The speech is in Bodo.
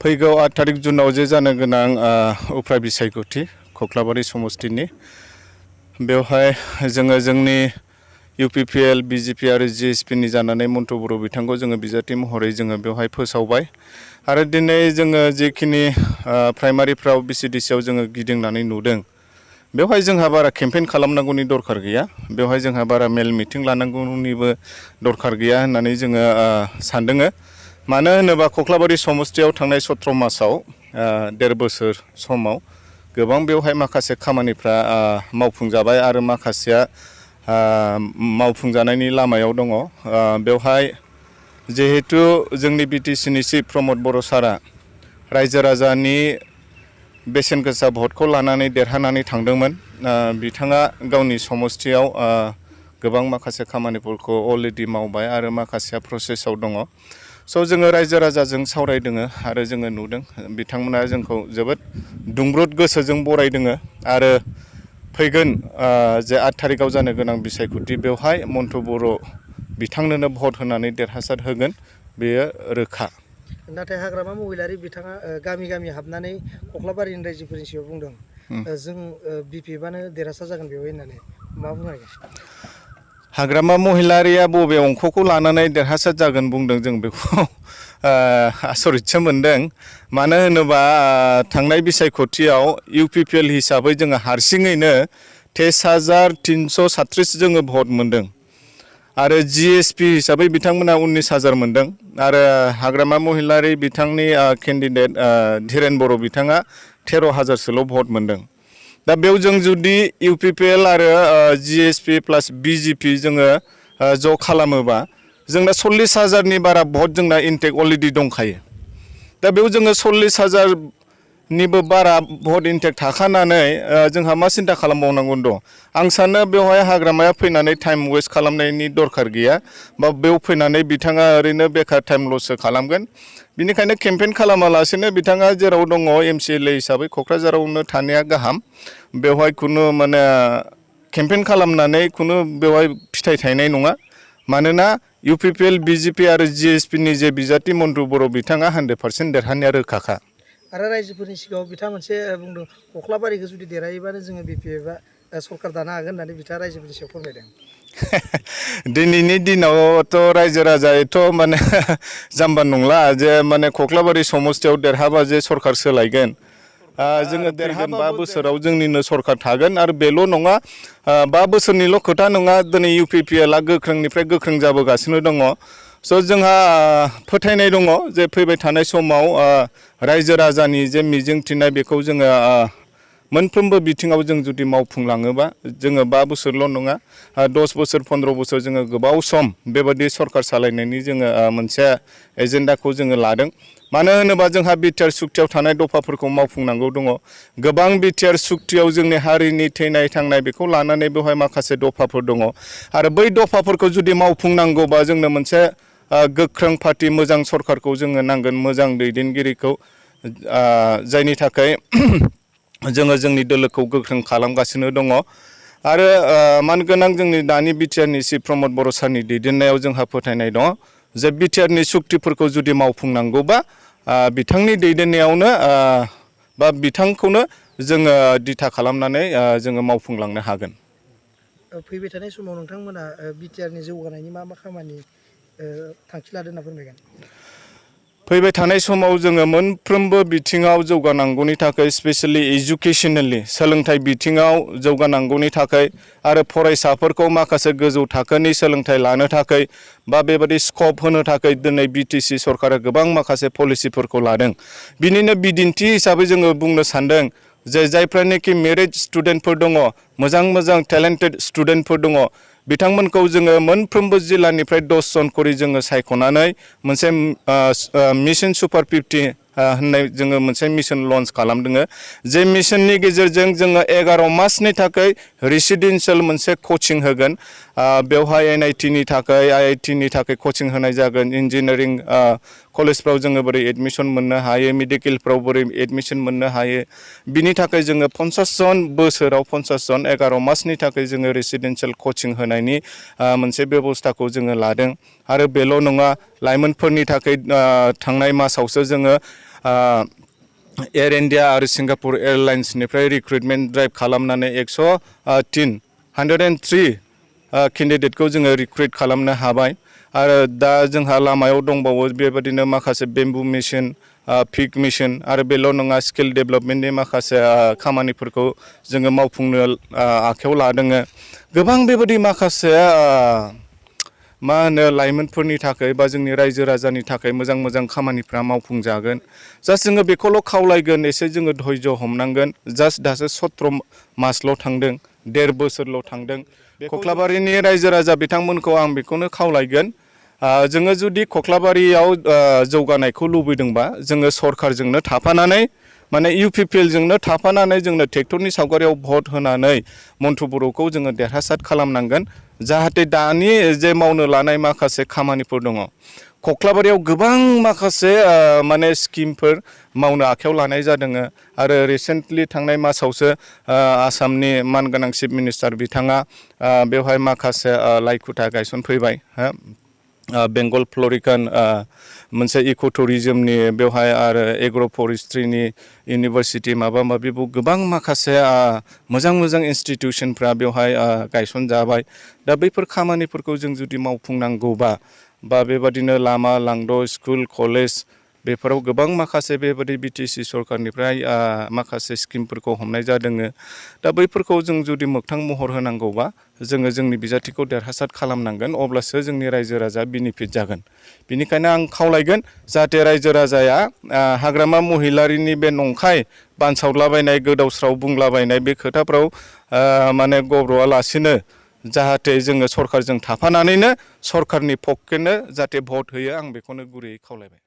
फैगौ 8 तारिख जुनाव जे जानो गोनां उफ्रा बिसायख'थि कख्लाबारि समस्तिनि बेवहाय जोङो जोंनि इउ.प, बिजेपि आरो जिएसपि जानानै मन्टु बर' बिथांखौ जोङो बिजाथि महरै जोङो बेवहाय फोसावबाय आरो दिनै जोङो जेखिनि प्राइमारिफ्राव बिसिडिसिआव जोङो गिदिंनानै नुदों बेवहाय जोंहा बारा केम्पेइन खालामनांगौनि दरकार गैया बेवहाय जोंहा बारा मेल मिटिं लानांगौनिबो दरकार गैया होननानै जोङो सानदों मानो होनोबा कख्लाबारि समस्तियाव थांनाय 17 मासाव 1.5 बोसोर समाव गोबां बेवहाय माखासे खामानिफ्रा मावफुंजाबाय आरो माखासेया मावफुंजानायनि लामायाव दङ बेवहाय जिहेतु जोंनि बिटिसिनि चिफ प्रमद बर' सारा रायजो राजानि बेसेन गोसा भटखौ लानानै देरहानानै थांदोंमोन बिथाङा गावनि समस्तियाव गोबां माखासे खामानिफोरखौ अलरेडि मावबाय आरो माखासेया प्रसेसआव दङ स' जोङो रायजो राजाजों सावरायदों आरो जोङो नुदों बिथांमोना जोंखौ जोबोद दुंब्रुद गोसोजों बरायदों आरो फैगोन जे 8 तारिखआव जानो गोनां बिसायख'थि बेवहाय मन्टु बर' बिथांनोनो भट होनानै देरहासार होगोन बेयो रोखा। नाथाय हाग्रामा महिलारि बिथाङा गामि गामि हाबनानै कख्लाबारिनि रायजोफोरनि सिगाङाव बुंदों जों बिपिएफआनो देरहासार जागोन बेवहाय होननानै मा बुंनाय? हाग्रामा महिलारिया बबे अंखखौ लानानै देरहासार जागोन बुंदों जों बेखौ आसरितसो मोनदों मानो होनोबा थांनाय बिसायख'थियाव इउ.प हिसाबै जोङो हारसिङैनो 23,336 जोङो भट मोनदों आरो जिएसपि हिसाबै बिथांमोना 19,000 मोनदों आरो हाग्रामा महिलारि बिथांनि केन्डिडेट धीरेन बर' बिथाङा 13,000सोल' भट मोनदों दा बेयाव जों जुदि इउ.प आरो जिएसपि प्लास बिजेपि जोङो ज' खालामोबा जोंना 40,000नि बारा भट जोंना इनटेक अलरेडि दंखायो दा बेयाव जोङो 40,000निबो बारा भट इनटेक थाखानानै जोंहा मा सिन्था खालामबावनांगौ दं आं सानो बेवहाय हाग्रामाया फैनानै टाइम वेस्ट खालामनायनि दरकार गैया बा बेयाव फैनानै बिथाङा ओरैनो बेकार टाइम लससो खालामगोन बिनिखायनो केम्पेइन खालामालासेनो बिथाङा जेराव दङ एमसिएलए हिसाबै क'क्राझारावनो थानाया गाहाम बेवहाय खुनु माने केम्पेइन खालामनानै खुनु बेवहाय फिथाइ थायनाय नङा मानोना इउ.प बिजेपि आरो जिएसपिनि जे बिजाथि मन्टु बर' बिथाङा 100% देरहानाया रोखाखा। आरो रायजोफोरनि सिगाङाव बिथाङा मोनसे बुंदों कख्लाबारिखौ जुदि देरहायोबानो जोङो बिपिएफआ सरकार दानो हागोन होननानै बिथाङा रायजोफोरनि सिगाङाव फोरमायदों। दिनैनि दिनावथ' रायजो राजायाथ' माने जाम्बा नंला जे माने कख्लाबारि समस्तियाव देरहाबा जे सरकार सोलायगोन जोङो देरहागोन 5 बोसोराव जोंनिनो सरकार थागोन आरो बेल' नङा 5 बोसोरनिल' खोथा नङा दिनै इउ.प गोख्रोंनिफ्राय गोख्रों जाबोगासिनो दङ स' जोंहा फोथायनाय दङ जे फैबाय थानाय समाव रायजो राजानि जे मिजिंथिनाय बेखौ जोङो मोनफ्रोमबो बिथिङाव जों जुदि मावफुंलाङोबा जोङो 5 बोसोरल' नङा 10 बोसोर 15 बोसोर जोङो गोबाव सम बेबायदि सरकार सालायनायनि जोङो मोनसे एजेन्डाखौ जोङो लादों मानो होनोबा जोंहा बिटिआर सुक्तियाव थानाय दफाफोरखौ मावफुंनांगौ दङ गोबां बिटिआर सुक्तियाव जोंनि हारिनि थैनाय थांनाय बेखौ लानानै बेवहाय माखासे दफाफोर दङ आरो बै दफाफोरखौ जुदि मावफुंनांगौबा जोंनो मोनसे गोख्रों पार्टी मोजां सरकारखौ जोङो नांगोन मोजां दैदेनगिरिखौ जायनि थाखाय जोङो जोंनि दोलोखौ गोख्रों खालामगासिनो दङ आरो मानगोनां जोंनि दानि बिटिआरनि चिफ प्रमद बर' सारनि दैदेननायाव जोंहा फोथायनाय दङ जे बिटिआरनि सुक्तिफोरखौ जुदि मावफुंनांगौबा बिथांनि दैदेननायावनो बा बिथांखौनो जोङो दिथा खालामनानै जोङो मावफुंलांनो हागोन। फैबाय थानाय समाव नोंथांमोना बिटिआरनि जौगानायनि मा खामानि थांखि लादों होनना फोरमायगोन? फैबाय थानाय समाव जोङो मोनफ्रोमबो बिथिङाव जौगानांगौनि थाखाय स्पेशली एजुकेशनेलि सोलोंथाइ बिथिङाव जौगानांगौनि थाखाय आरो फरायसाफोरखौ माखासे गोजौ थाखोनि सोलोंथाइ लानो थाखाय बा बेबादि स्कप होनो थाखाय दिनै बिटिसि सरकारा गोबां माखासे पलिसिफोरखौ लादों बिनिनो बिदिन्थि हिसाबै जोङो बुंनो सानदों जे जायफ्रानोखि मेरिट स्टुडेन्टफोर दङ मोजां टेलेन्टेड स्टुडेन्टफोर दङ बिथांमोनखौ जोङो मोनफ्रोमबो जिल्लानिफ्राय 10 जन करि जोङो सायख'नानै मोनसे मिशन सुपार 50 होननाय जोङो मोनसे मिशन लन्च खालामदों जे मिशननि गेजेरजों जोङो 11 मासनि थाखाय रेसिडेन्शियेल मोनसे कचिं होगोन बेवहाय NIT नि थाखाय IIT नि थाखाय कचिं होनाय जागोन इन्जिनियारिं कलेजफ्राव जोङो बोरै एडमिसन मोननो हायो मेडिकेलफ्राव बोरै एडमिसन मोननो हायो बिनि थाखाय जोङो 50 जन बोसोराव 50 जन 11 मासनि थाखाय जोङो रेसिडेन्सियेल कचिं होनायनि मोनसे बेबस्थाखौ जोङो लादों आरो बेल' नङा लाइमोनफोरनि थाखाय थांनाय मासावसो जोङो एयार इन्डिया आरो सिंगापुर एयारलाइन्सनिफ्राय रिक्रुटमेन्ट ड्राइभ खालामनानै 103 केन्डिडेटखौ जोङो रिक्रुइट खालामनो हाबाय आरो दा जोंहा लामायाव दंबावो बेबादिनो माखासे बेम्बु मिशन पिग मिशन आरो बेल' नङा स्किल डेभेलपमेन्टनि माखासे खामानिफोरखौ जोङो मावफुंनो आखायाव लादों गोबां बेबादि माखासे मा होनो लाइमोनफोरनि थाखाय बा जोंनि रायजो राजानि थाखाय मोजां मोजां खामानिफ्रा मावफुंजागोन जास्ट जोङो बेखौल' खावलायगोन एसे जोङो धैर्य हमनांगोन जास्ट दासो 17 मासल' थांदों 1.5 बोसोरल' थांदों कख्लाबारिनि रायजो राजा बिथांमोनखौ आं बेखौनो खावलायगोन जोङो जुदि कख्लाबारियाव जौगानायखौ लुबैदोंबा जोङो सरखारजोंनो थाफानानै माने इउ.प जोंनो थाफानानै जोंनो ट्रेक्टरनि सावगारियाव भट होनानै मन्थु बर'खौ जोङो देरहासार खालामनांगोन जाहाथे दानि जे मावनो लानाय माखासे खामानिफोर दङ कख्लाबारियाव गोबां माखासे माने स्किमफोर मावनो आखायाव लानाय जादों आरो रिसेन्टलि थांनाय मासावसो आसामनि मानगोनां चिफ मिनिस्टार बिथाङा बेवहाय माखासे लाइखुथा गायसनफैबाय बेंगल फ्लरिकान मोनसे इक' टुरिजमनि बेवहाय आरो एग्र' फरेस्ट्रिनि इउनिभारसिटि माबा माबि गोबां माखासे मोजां मोजां इन्सटिटिउसनफ्रा बेवहाय गायसनजाबाय दा बैफोर खामानिफोरखौ जों जुदि मावफुंनांगौबा बा बेबादिनो लामा लांद' स्कुल कलेज बेफोराव गोबां माखासे बेबादि बिटिसि सरखारनिफ्राय माखासे स्किमफोरखौ हमनाय जादों दा बैफोरखौ जों जुदि मोगथां महर होनांगौबा जोङो जोंनि बिजाथिखौ देरहासार खालामनांगोन अब्लासो जोंनि रायजो राजा बेनिफिट जागोन बेनिखायनो आं खावलायगोन जाहाथे रायजो राजाया हाग्रामा महिलारिनि बे नंखाय बानसावलाबायनाय गोदावस्राव बुंलाबायनाय बे खोथाफ्राव माने गब्र'आलासिनो जाहाथे जोङो सरखारजों थाफानानैनो सरखारनि पक्षेनो जाहाथे भट होयो आं बेखौनो गुरैयै खावलायबाय